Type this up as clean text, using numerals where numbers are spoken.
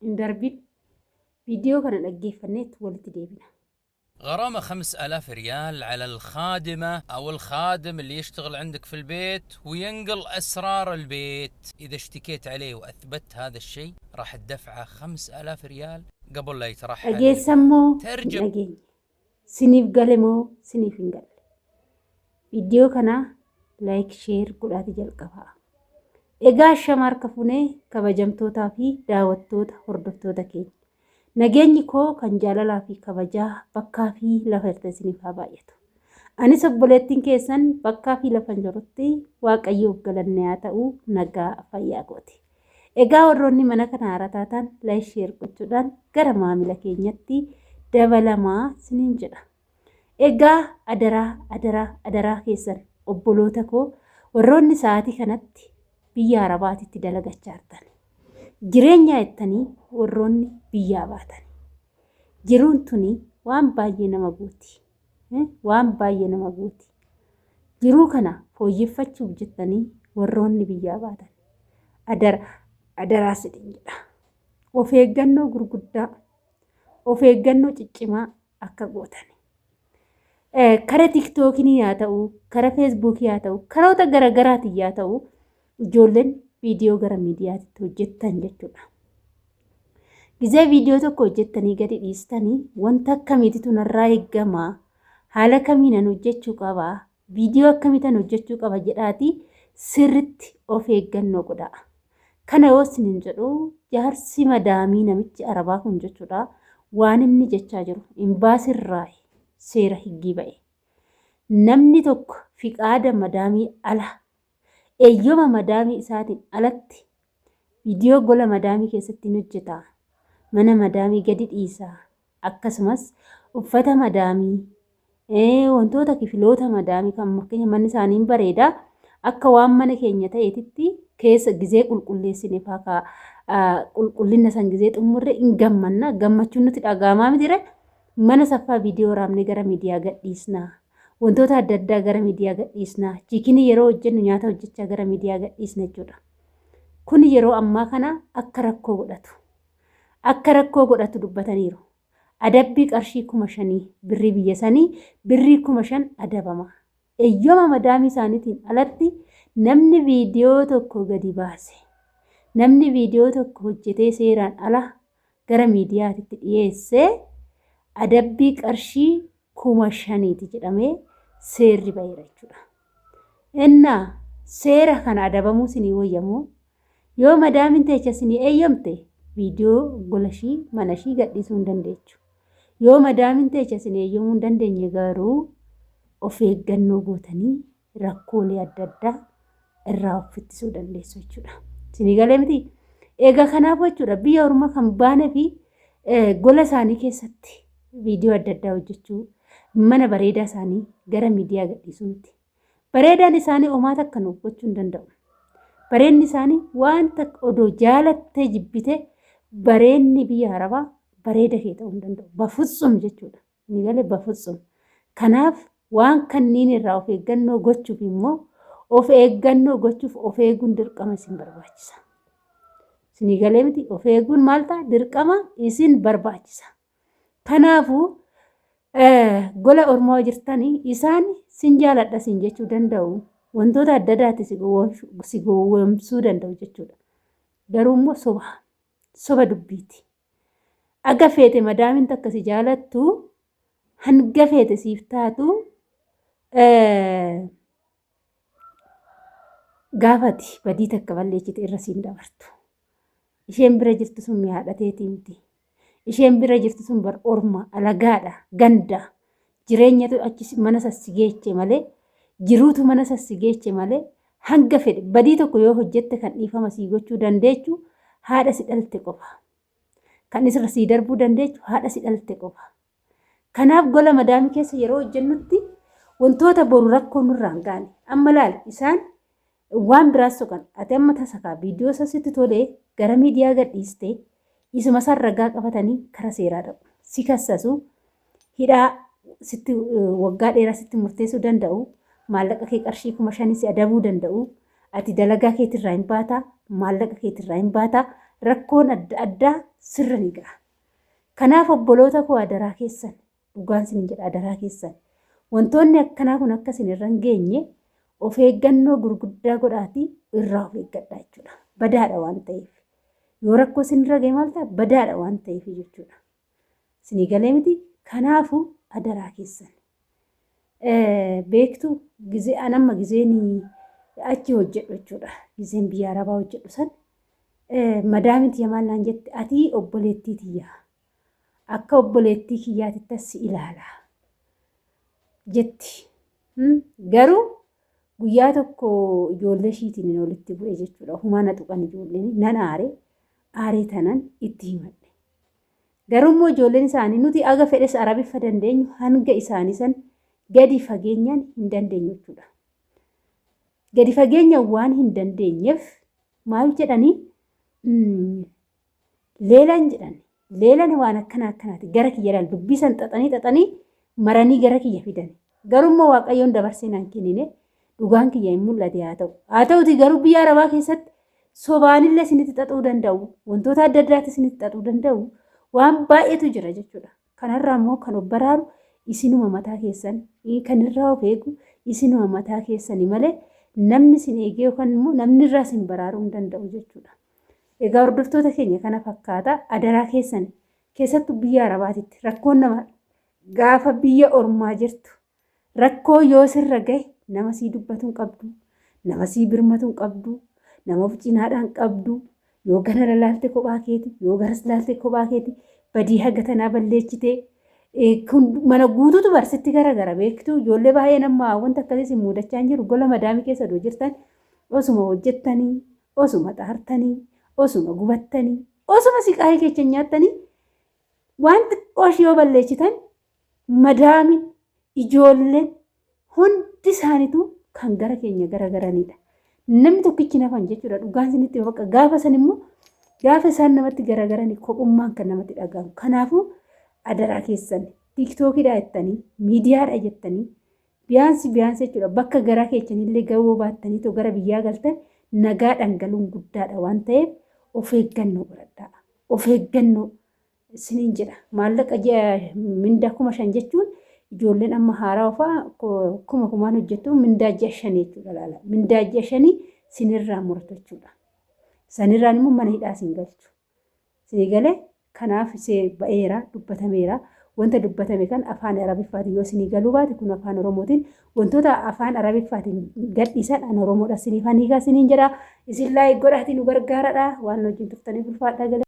Hin darbin. Viidiyoo kana dhaggeeffanneet walitti deebina. غرامة 5000 ريال على الخادمة أو الخادم اللي يشتغل عندك في البيت وينقل أسرار البيت. إذا اشتكيت عليه وأثبت هذا الشيء راح تدفعه 5000 ريال قبل لا يترحل. Dhageessan moo hin ترجم dhageenye? Siniif gale moo siniif hin galle? Viidiyoo kana like share godhaati jalqabaa. Egaa ashama harka funee kabajamtootaa fi daawwattoota hordoftoota keenya. Nageenyi koo kan jaalalaa fi kabajaa bakkaa fi lafa jirtan isiniif haa baay'atu. Anis obboleettiin keessan bakkaa fi lafa jirutti Waaqayyoof galanni haa ta'u nagaa fayyaa kooti. Egaa warroonni mana kana haaraa taatan like share gochuudhaan gara maamila keenyatti dabalamaa isiniin jedha. Egaa adaraa adaraa adaraa keessan obboloota koo warroonni sa'aatii kanatti biyya Arabaatitti dalagachaa jirtan. Jireenya jettanii warroonni biyyaa baatan. Jiruun tuni waan baay'ee nama gooti. Waan baay'ee nama gooti. Jiruu kana fooyyeffachuuf jettanii warroonni biyyaa baatan. Adara adaraa sidin jedha. Of eeggannoo gurguddaa, of eeggannoo ciccimaa akka gootan. Kara tiktookinii haa ta'u, kara feesbuukii haa ta'u, karoota garaagaraatiin haa ta'u, ijoolleen viidiyoo gara miidiyaatti hojjettan jechuudha. Gizee viidiyoo tokko hojjettanii gadi dhiistanii wanta akkamiititu narraa eeggama, haala kamiinan hojjechuu qaba, viidiyoo akkamiitan hojjechuu qaba jedhaatii sirritti of eeggannoo godhaa. Kana yoo isiniin jedhu jaarsi madaamii namichi arabaa kun jechuudha waan inni jechaa jiru imbaasirraa seera higgii ba'e. Namni tokko fiqaada madaamii ala eeyyama madaamii isaatiin alatti viidiyoo gola madaamii keessatti hin hojjeta. Mana madaamii gadi dhiisa. Akkasumas uffata madaamii wantoota kifiloota madaamii kan fakkeenya manni isaanii hin bareeda. Akka waan mana keenya ta'eetitti keessa gizee qulqulleessine faa qulqullina san gizee xumurre hin gammanna. Gammachuun nutti dhaga'amaa mitire mana saffaa viidiyoo raabnee gara miidiyaa gadhiisna. Wantoota adda addaa gara miidiyaa gadhiisna. Chiikinii yeroo hojjennu nyaata hojjechaa gara miidiyaa gadhiisna jechuudha. Kun yeroo ammaa kana akka rakkoo godhatu. Akka rakkoo godhatu dubbataniiru. Adabbii qarshii 5000 birrii biyya sanii birrii 5000 adabama. Eeyyama madaamii isaaniitiin alatti namni viidiyoo tokko gadi baase, namni viidiyoo tokko hojjetee seeraan ala gara miidiyaatitti dhiyeesse adabbii qarshii 5000ti jedhamee seerri baheera jechuudha. Innaa seera kana adabamuu sinii wayyamoo yoo madaamin teecha sinii eeyyamte viidiyoo gola ishii mana ishii gadhiisuu hin dandeechu. Yoo madaamin teecha sin eeyyamuu hin dandeenye garuu of eeggannoo gootanii rakkoolee adda addaa irraa of ittisuu dandeessu jechuudha. Isinii galee miti? Egaa kanaaf jechuudha biyya ormaa kan baanee fi gola isaanii keessatti viidiyoo adda addaa hojjechuu mana bareedaa isaanii gara miidiyaa gadhiisuu miti. Bareedaan isaanii omaa takka nuuf gochuu hin danda'u. Bareenni isaanii waan takka odoo jaalattee jibbite bareenni biyya arabaa bareeda kee ta'uu hin danda'u. Bafutsum jechuudha. Ni gale bafutsum. Kanaaf waan kanniin irraa of eeggannoo gochuuf immoo of eeggannoo gochuuf of eeguun dirqama isin barbaachisa. Isinii galee miti of eeguun maal ta'a dirqama isin barbaachisa. Kanaafuu gola ormaa jirtanii isaan sin jaaladha sin jechuu danda'u wantoota adda addaatti si gowwoomsuu danda'u jechuudha. Garuu immoo soba soba dubbiiti. Aga feete madaamin takka si jaalattu hanga feete siif taatu gaafati badii takka balleessite irra siin dabartu. Isheen bira jirtu sun haadha teetii miti. Isheen bira jirtu sun bar orma alagaadha ganda jireenyatu achi mana sassi geeche malee jiruutu mana sassi geeche malee hanga fedhe badii tokko yoo hojjette kan dhiifama sii gochuu dandeechu haadha si dhalte qofa. Kan isirra sii darbuu dandeechu haadha si dhalte qofa. Kanaaf gola madaamii keessa yeroo hojjennutti wantoota boru rakkoo nurraa hin gaane. Amma laal isaan waan biraas soqan. Ati amma tasa kaa viidiyoo isa sitti tolee gara miidiyaa gadhiiste isuma san ragaa qabatanii kara seeraa dhaqu. Si kassasu hidhaa sitti waggaa dheeraa sitti murteessuu danda'u. Maallaqa kee qarshii 5000 si adabuu danda'u. Ati dalagaa keetirraa hin baata, maallaqa keetirraa hin baata. Rakkoon adda addaa sirra ni ga'a. Kanaaf obboloota koo adaraa keessan dhugaan sin jedha adaraa keessan. Wantoonni akkanaa kun akka isin irra hin geenye of eeggannoo gurguddaa godhaatii irraa of eeggadhaa jechuudha. Badaadha waan ta'eef. Yoo rakkoo isin irra ga'e maal ta'a? Badaadha waan ta'eef jechuudha. Isinii galee miti? Kanaafuu adaraa keessan. Beektu gizee an amma gizeen achi hojjedhu jechuudha. Gizeen biyya Arabaa hojjedhu san madaamin tiyya maal naan jette ati obboleettii tiyya. Akka obboleettii kiyyaatitti si ilaala jetti. Garuu guyyaa tokko ijoollee ishiitiin hin walitti bu'e jechuudha. Ofumaa na tuqan ijoolleen nan aare aaree tanan itti himadhe. Garuu immoo ijoolleen isaanii nuti aga fedhes arabiffa dandeenyu hanga isaanii san gadi fageenyaan hin dandeenyu jechuudha. Gadi fageenyaan waan hin dandeenyeef maal jedhanii leelan jedhan. Leelan waan akkana akkanaati gara kiyya laal dubbii san xaxanii xaxanii maranii gara kiyya fidan. Garuu immoo Waaqayyoon dabarsee naan kennine dhugaan kiyya hin mul'ate haa ta'u. Haa ta'uti garuu biyya Arabaa keessatti sobaanillee isinitti xaxuu danda'u wantoota adda addaatti isinitti xaxuu danda'u waan baay'eetu jira jechuudha. Kanarraa immoo kan of baraaru isinuma mataa keessan kan irraa of eegu isinuma mataa keessani malee namni isin eegee yookaan immoo namni irraa isin baraaruu hin danda'u jechuudha. Egaa hordoftoota keenya kana fakkaata adaraa keessan keessattuu biyya Arabaatitti rakkoon nama gaafa biyya ormaa jirtu rakkoo yoo sirra gahe nama sii dubbatu hin qabdu nama sii birmatu hin qabdu nama of cinaadhaan qabdu yoo gana laallte kophaa keeti yoo garas laalte kophaa keeti badii haga tanaa balleechitee kun mana guutuutu barsitti gara gara beektu ijoollee baay'een amma wanta akkasii isin mudachaa hin jiru gola madaamii keessa odoo jirtan osuma hojjettanii osuma xaartanii, osuma gubattanii, osuma siqaayii keechan nyaattanii waan xiqqoo ishee yoo balleessitan madaamin ijoolleen hundi isaaniitu kan gara keenya garagaranidha. Namni tokkichi nafan jechuudha dhugaan isinitti bakka gaafa san immoo gaafa isaan namatti garagaranii kophummaan kan namatti dhaga'amu. Kanaafuu adaraa keessan tiiktookiidha jettanii miidiyaadha jettanii Biyaansi biyaansi jechuudha bakka garaa keessanillee gahuu baattaniitoo gara biyyaa galtan nagaadhaan galuun guddaadha waan ta'eef of eeggannoo godhadhaa. Of eeggannoo isiniin jedha. Maallaqa ji'a mindaa 5000 jechuun ijoolleen amma haaraa ofaa kuma kumaan hojjettu mindaa ji'a shanii jechuudha laala. Mindaa ji'a shanii sinirraa muratu jechuudha. Sanirraan immoo mana hidhaa sin galchu. Sii galee kanaaf see ba'eera dubbatameera. Wanta dubbatame kan afaan Arabiffaatiin yoo isinii galuu baate kun afaan Oromootiin wantoota afaan Arabiffaatiin gadhiisan an Oromoodha isiniif an hiikaa isiniin jedha. Isin laayik godhaatii nu gargaaradha. Waan nu wajjin turtaniif ulfaadhaa gala.